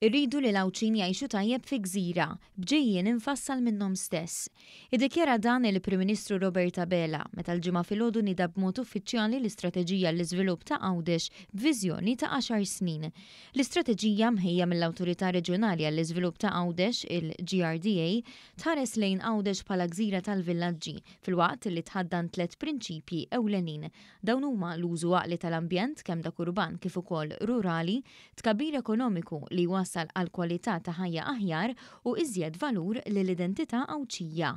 Irridu li l-Għawdxin jgħixu tajjeb fi gżira, b'ġejjieni mfassal minnhom stess. Iddikjara dan il-Prim Ministru Robert Abela meta l-Ġimgħa filgħodu nieda b'mod uffiċjali l-istrateġija għall-iżvilupp ta' Għawdex b'viżjoni ta' għaxar snin. L-istrateġija, mħejja mill-Awtorità Reġjonali għall-Iżvilupp ta' Għawdex, il-GRDA, tħares lejn Għawdex bħala gżira tal-villaġġi, filwaqt li tħaddan tlett prinċipji ewlenin. Dawn huma l-użu għaqli tal-ambjent, kemm dak urban kif ukoll rurali, tkabbir ekonomiku li jwassal għal kwalità ta' ħajja aħjar u iżjed valur lill-identità Għawdxija.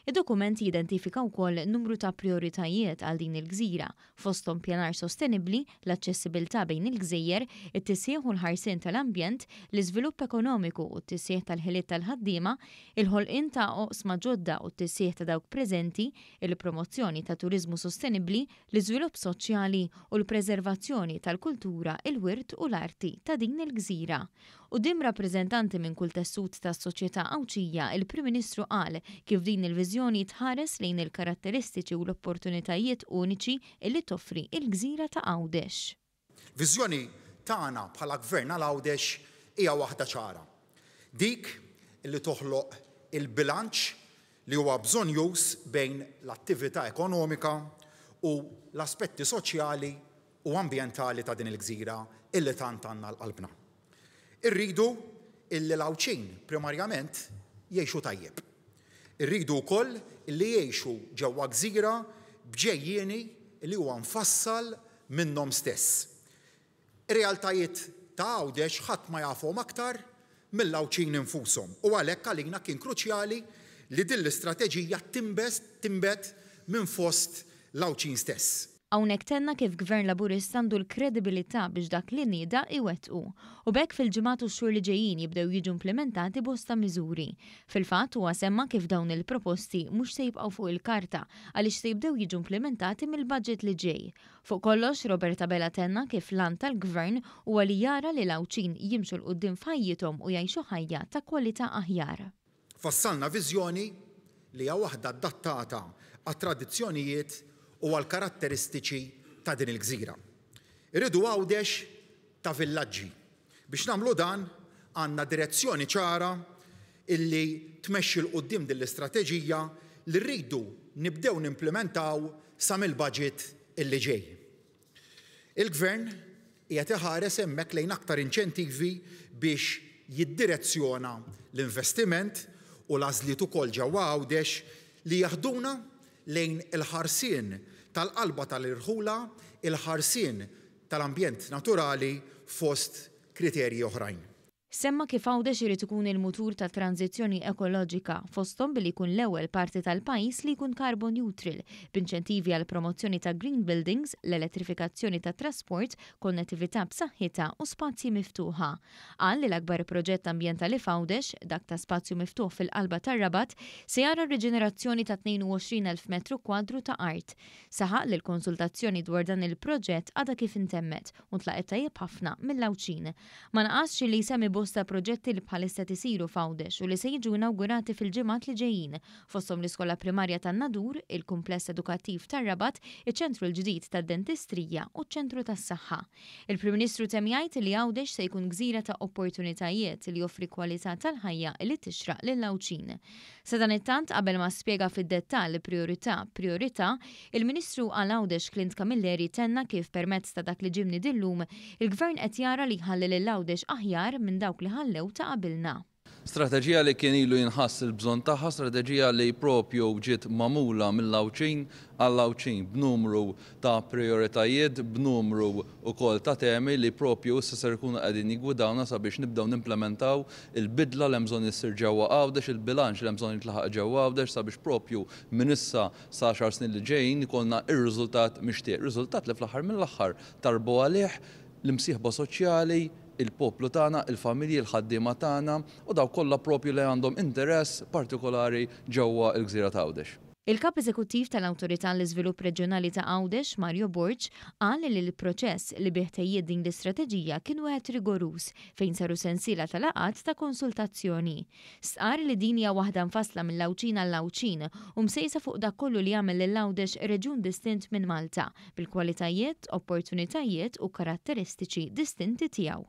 Id-dokument jidentifika wkoll numru ta' prijoritajiet għal din il-gżira, fosthom pjanar sostenibbli, l-aċċessibilità bejn il-gżejjer, it-tisħiħ u l-ħarsien tal-ambjent, l-iżvilupp ekonomiku u t-tisħiħ tal-ħiliet tal-ħaddiema, il-ħolqien ta' oqsma ġodda u t-tisħiħ ta' dawk preżenti, il-promozzjoni ta' turiżmu sostenibbli, l-iżvilupp soċjali u l-preservazzjoni tal-kultura, il-wirt u l-arti ta' din il-gżira. Quddiem rappreżentanti minn kull tessut tas-soċjetà Għawdxija, il-Prim Ministru qal kif din il-viżjoni tħares lejn il-karatteristiċi u l-opportunitajiet uniċi illi toffri il-gżira ta' Għawdex. Viżjoni tagħna bħala Gvern għal Għawdex hija waħda ċara. Dik li toħloq il-bilanċ li huwa bżonnjuż bejn l-attività ekonomika u l-aspetti soċjali u ambjentali ta' din il-gżira illi tant għandna għal qalbna. Irridu illi l-Għawdxin primarjament jgħixu tajjeb. Irridu wkoll li jgħixu ġewwa gżira b'ġejjieni li huwa mfassal minnhom stess. Ir-realtajiet ta' Għawdex ħadd ma jafhom aktar mill-Għawdxin infushom u għalhekk għalina kien kruċjali li din l-istrateġija tinbes tinbet minn fost l-Għawdxin stess. Hawnhekk tenna kif Gvern Laburista għandu l-kredibilità biex dak li nieda iwettqu. U b'hekk fil-ġimgħat u x-xhur li ġejjin jibdew jiġu implimentati bosta miżuri. Fil-fatt huwa semma kif dawn il-proposti mhux se jibqgħu fuq il-karta għaliex se jibdew jiġu implimentati mill-budget li ġej. Fuq kollox, Robert Abela tenna kif l-għan tal-Gvern huwa li jara li l-Għawdxin jimxu 'l quddiem f'ħajjithom u jgħixu ħajja ta' kwalità aħjar. Fassalna viżjoni li hija waħda adattata għat-tradizzjonijiet u għall-karatteristiċi ta' din il-gżira. Irridu Għawdex ta' villaġġi. Biex nagħmlu dan, għandna direzzjoni ċara illi tmexxi 'l quddiem din l-istrateġija li rridu nibdew nimplimentaw sa mill-baġit illi ġej. Il-Gvern qiegħed iħares hemmhekk lejn aktar inċentivi biex jiddirezzjona l-investiment u l-għażliet ukoll ġewwa Għawdex li jaħduna lejn il-ħarsien tal-qalba tal-irħula, il-ħarsien tal-ambjent naturali fost kriterji oħrajn. Semma kif Għawdex irid ikun il-mutur tat-tranżizzjoni ekoloġika, fosthom billi jkun l-ewwel parti tal-pajjiż li jkun carbon neutral, b'inċentivi għall-promozzjoni ta' green buildings, l-elettrifikazzjoni tat-trasport, konnettività b'saħħitha u spazji miftuħa. Qal li l-akbar proġett ambjentali f'Għawdex, dak ta' spazju miftuħ fil-qalba tar-Rabat, se jara r-riġenerazzjoni ta' 22,000 metru kwadru ta' art. Saħaq li l-konsultazzjoni dwar dan il-proġett għadha kif intemmet u ntlaqgħet tajjeb ħafna mill-Għawdxin. Ma naqasx li jsemmi bosta proġetti li bħalissa qed isiru f'Għawdex u li se jiġu inawgurati fil-ġimgħat li ġejjin, fosthom l-iskola primarja tan-Nadur, il-kumpless edukattiv tar-Rabat, iċ-ċentru l-ġdid tad-dentistrija u ċ-ċentru tas-saħħa. Il-Prim Ministru temm jgħid li Għawdex se jkun gżira ta' opportunitajiet li joffri kwalità tal-ħajja li tixraq lill-Għawdxin. Sadanittant, qabel ma spjega fid-dettall prijorità prijorità, il-Ministru għal Għawdex Clint Camilleri tenna kif permezz ta' dak li ġie mniedi llum, il-Gvern qed jara li jħalli lil Għawdex aħjar minn dawk li ħallew ta' qabilna. Strateġija li kien ilu jinħass il-bżonn tagħha, strateġija li propju ġiet magħmula mill-Għawdxin għall-Għawdxin b'numru ta' prijoritajiet, b'numru wkoll ta' temi li propju issa ser ikunu qegħdin jiggwidawna sabiex nibdew nimplementaw il-bidla li hemm bżonn issir ġewwa Għawdex, il-bilanċ li hemm bżonn jintlaħaq ġewwa Għawdex sabiex propju minn issa sa għaxar snin li ġejjin ikollna r-riżultat mixtieq. Riżultat li fl-aħħar mill-aħħar talbu għalih l-imsieħba soċjali, il-poplu tagħna, il-familji, il-ħaddiema tagħna u dawk kollha propju li għandhom interess partikolari ġewwa l-gżira ta' Għawdex. Il-Kap Eżekuttiv tal-Awtorità għall-Iżvilupp Reġjonali ta' Għawdex, Mario Borg, qal li l-proċess li bih tgħejjiet din l-istrateġija kien wieħed rigoruż fejn saru sensiela ta' laqgħat ta' konsultazzjoni. Stqarr li din hija waħda mfassla mill-Għawdxin għall-Għawdxin u msejsa fuq dak kollu li jagħmel lil Għawdex reġjun distint minn Malta, bil-kwalitajiet, opportunitajiet u karatteristiċi distinti tiegħu.